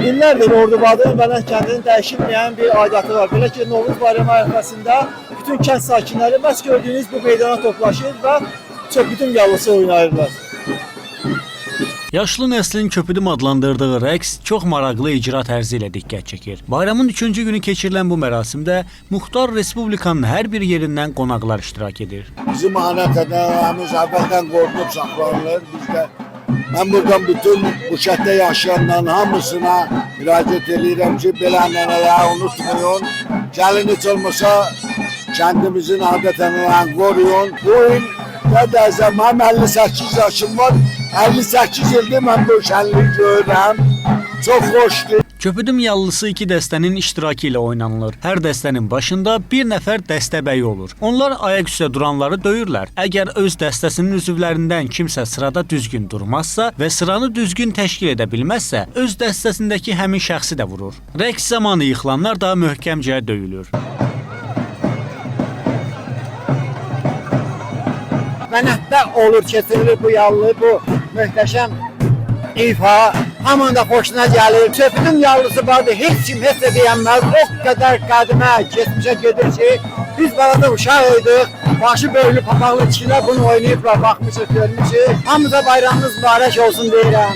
İllərdir Ordubadın Vələnd kəndinin dəyişilməyən bir aidatı var. Belə ki, Novruz bayramı ərəfəsində bütün kənd sakinləri məhz gördüyünüz bu meydana toplaşır və çöpüdüm yallısı oynayırlar. Yaşlı nəslin köpüdüm adlandırdığı rəqs çox maraqlı icra tərzi ilə diqqət çəkir. Bayramın üçüncü günü keçirilən bu mərasimdə Muxtar Respublikanın hər bir yerindən qonaqlar iştirak edir. Bizim ənənələrimiz əvvəldən qorunub saxlanılır. Bizdə mən buradan bütün bu kənddə yaşayanların hamısına müraciət eləyirəm ki, belə ənənələri unutmayın. Gəlin heç olmasa kəndimizin adət-ənənələrini qoruyun. Bu il nə deyəsən, mənim 58 yaşım var. 58 ildir mən bu şənliyi görürəm. Çox xoşdur. Köpüdüm yallısı iki dəstənin iştirakı ilə oynanılır. Hər dəstənin başında bir nəfər dəstəbəyi olur. Onlar ayaq üstə duranları döyürlər. Əgər öz dəstəsinin üzvlərindən kimsə sırada düzgün durmazsa və sıranı düzgün təşkil edə bilməzsə, öz dəstəsindəki həmin şəxsi də vurur. Rəqs zamanı yıxılanlar da möhkəmcə döyülür. Vələnddə olur, keçirilir bu yallı, bu möhtəşəm ifa. Hamının da xoşuna gəlir. Çöpüdüm yallısı vardı, heç kim heç də deyənməz. O qədər qədimə, keçmişə gedir ki, biz balaca uşaq idik. Başı böyülü papaqlı kişilər bunu oynayıblar, baxmışıq, görmüşük. Hamıza bayramınız mübarək olsun deyirəm.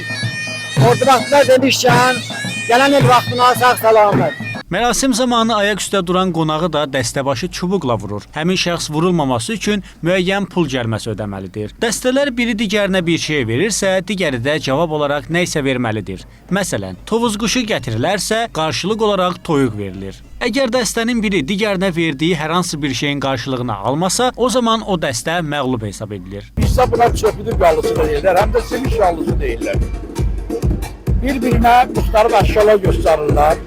Ordubadlılar demişkən, gələn il vaxtına sağ salamat. Mərasim zamanı ayaq üstə duran qonağı da dəstəbaşı çubuqla vurur. Həmin şəxs vurulmaması üçün müəyyən pul cəriməsi ödəməlidir. Dəstələr biri digərinə bir şey verirsə, digəri də cavab olaraq nə isə verməlidir. Məsələn, tovuz quşu gətirilərsə, qarşılıq olaraq toyuq verilir. Əgər dəstənin biri digərinə verdiyi hər hansı bir şeyin qarşılığını almasa, o zaman o dəstə məğlub hesab edilir. Bizdə buna çöpüdüm yallısı da deyirlər, həm də simiş yallısı deyirlər. Bir-birinə müxtəlif əşyalar göstərirlər.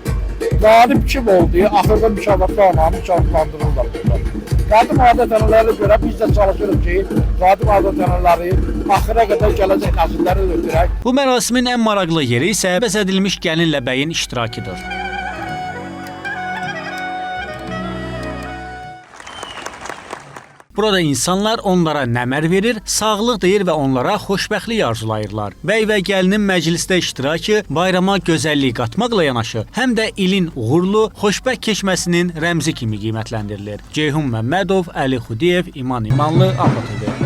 Qalib kim oldu, axırda mükafatlarla mükafatlandırırlar bunlar. Qədim adət-ənənələrə görə biz də çalışırıq ki, qədim adət-ənənələri axıra qədər gələcək nəsillərə ötürək. Bu mərasimin ən maraqlı yeri isə bəzədilmiş gəlinlə bəyin iştirakıdır. Burada insanlar onlara nəmər verir, sağlıq deyir və onlara xoşbəxtlik arzulayırlar. Bəy və gəlinin məclisdə iştirakı bayrama gözəllik qatmaqla yanaşı, həm də ilin uğurlu, xoşbəxt keçməsinin rəmzi kimi qiymətləndirilir. Ceyhun Məmmədov, Əli Xudiyev, İman İmanlı, APA TV.